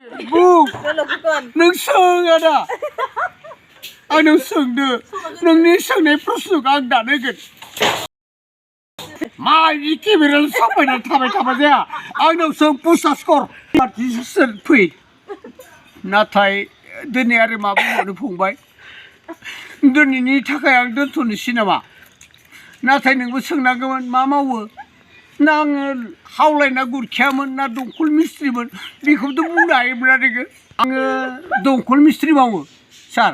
बुं नों सों आदा आंनाव सोंदो नोंनि सोंनाय प्रश्नखौ आं दानो होगोन मा बिदि केमेरायाव साफायना थाबाय थाबा जाया आंनाव सों 50 कर पार्टिसिपेसन फै नाथाय दिनै आरो मा बुंबावनो फंबाय दिनैनि थाखाय आं दोनथ'नोसै नामा नाथाय नोंबो सोंनांगौमोन मा मावो ना आङो हावलायना गुरखियामोन ना दंखल मिस्ट्रिमोन बेखौथ' बुंनो हायोमोन नोङो आङो दंखल मिस्ट्रि मावो सार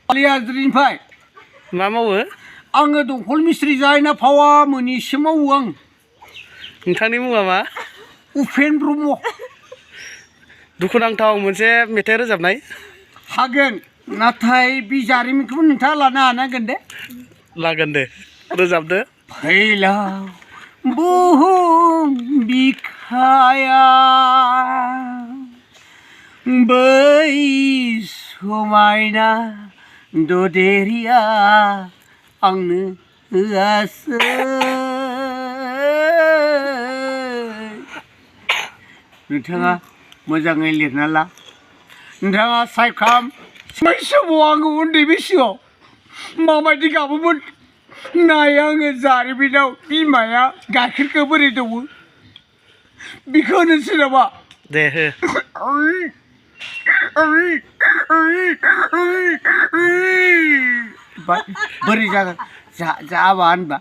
हाजोनिफ्राय मा मावो आङो दंखल मिस्ट्रि जायना फावा मोनैसो मावो आं नोंथांनि मुङा मा उपेन ब्रह्म दुखुनांथाव मोनसे मेथाइ रोजाबनाय हागोन नाथाय बे जारिमिनखौबो नोंथाङा लानो हानांगोन दे लागोन दे रोजाबदो फैलाव बुहुम बिखाया बै समायना ददेरिया आंनो होआसै नोंथाङा मोजाङै लिरना ला नोंथाङा सायखाम बै समाव आङो उन्दै बैसोआव माबायदि गाबोमोन नाय आङो जारिमिनाव बिमाया गाइखेरखौ बोरै दौवो बेखौ होनोसै नामा दे हो बोरै जागोन जाबा होनबा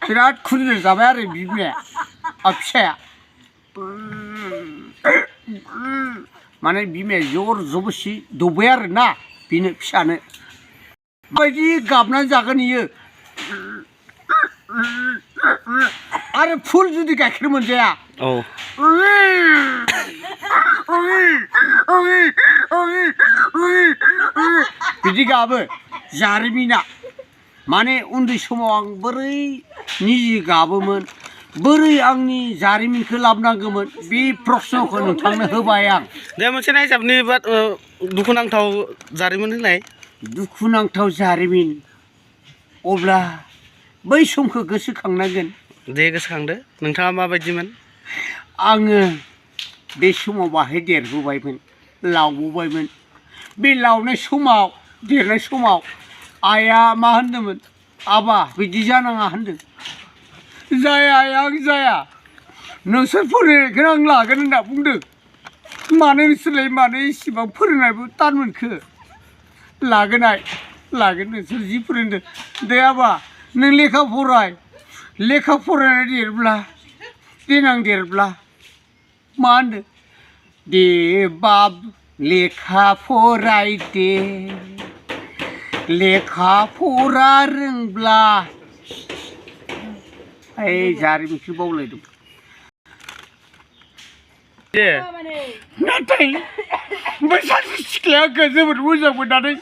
बिराद खुदिर जाबाय आरो बिमाया फिसाया माने बिमाया जर जबरदस्ति दौबाय आरो ना बेनो फिसानो माबायदि गाबनानै जागोन इयो आरो फुल जुदि गाइखेर मोनजाया औ बिदि गाबो जारिमिना माने उन्दै समाव आं बोरै निजे गाबोमोन बोरै आंनि जारिमिनखौ लाबोनांगौमोन बे प्रश्नखौ नोंथांनो होबाय आं दे मोनसे नायजाबनि दुखुनांथाव जारिमिन होनाय दुखुनांथाव जारिमिन अब्ला बै समखौ गोसोखांनांगोन दे गोसोखांदो नोंथाङा माबायदिमोन आङो बे समाव बाहाय देरबोबायमोन लावबोबायमोन बे लावनाय समाव देरनाय समाव आइया मा होनदोंमोन आबा बिदि जानाङा होनदों जाया आं जाया नोंसोर फोरोंनायखौनो आं लागोन होनना बुंदों मानो नोंसोरलाय मानो इसेबां फोरोंनायबो तान मोनखो लागोन नोंसोर जि फोरोंदों दे आबा नों लेखा फरायनानै देनां देरब्ला मा होनदों दे बाब लेखा फरायदे लेखा फरा रोंब्ला ओइ जारिमिनखौ बावलायदों दे नाथाय बै सासे सिख्लाया आंखौ जोबोद मोजां मोननानै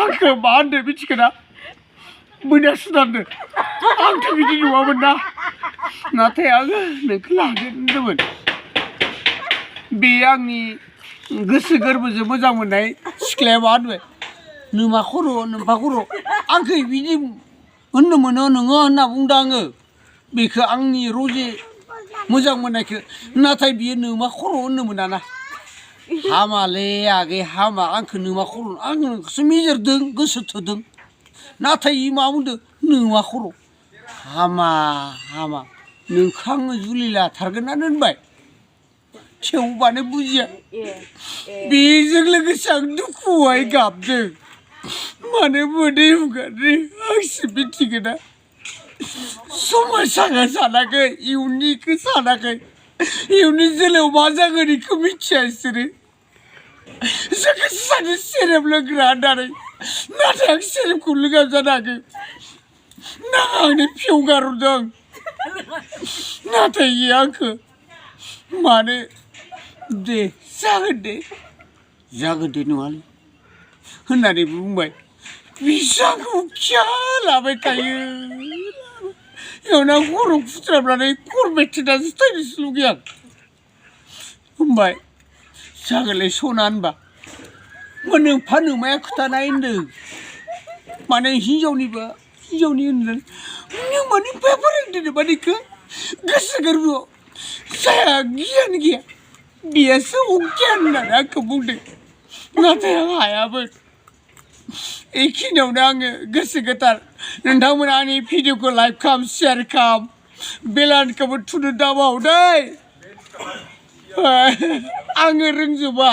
आंखौ मा होनदों मिथिगोना मोना सुनांदों आंथ' बिदि नुवामोन ना नाथाय आङो नोंखौ लागोन होनदोंमोन बे आंनि गोसो गोरबोजों मोजां मोननाय सिख्लाया मा होनबाय नोमा खर' नोम्फा खर' आंखौ बिदि होननो मोनो नोङो होनना बुंदों आङो बेखौ आंनि रजे मोजां मोननायखौ नाथाय बियो नोमा खर' होननो मोनाना हामालै आगै हामा आंखौ नोमा खर' आं नोंखौसो मेजेरदों गोसो थोदों नाथाय इ मा बुंदों नोमा खर' हामा नोंखौ आङो जुलि लाथारगोन होनबाय थेवबानो बुजिया बेजों लोगोसे आं दुखुआवहाय गाबदों मानो मोदै हुगारदों आंसो मिथिगोना समाजा सानाखै इयुननिखौ सानाखै इयुननि जोलैयाव मा जागोन बेखौ मिथिया बिसोरो जोंखौ सानो सेरेब लोंग्रा होननानै नाथाय आं सेरेबखौ लोङा जानो हागौ नाङा आंनि फिउ गारहरदों नाथाय इयो आंखौ मानो दे जागोन दे नङालै होननानै बुंबाय बिसांखौ खिया लाबाय थायो इयावनो आं खर' फुद्राबनानै खर' बेथेनासो थैनोसो लुगैयो आं होनबाय जागोनलै सना होनबा नोम्फा नोमाया खोथानाय होनदों माने हिन्जावनि होनदों नों माने फोरोंदों नामा नोंखौ गोसो गोरबोआव जायहा गियान गैया बेसो अगियान होननानै आंखौ बुंदों नाथाय आं हायामोन बेखिनियावनो आङो गोसो गोथार नोंथांमोना आंनि भिडिअखौ लाइक खालाम शेयार खालाम बेलानखौबो थुनो दाबाव दै आङो रोंजोबा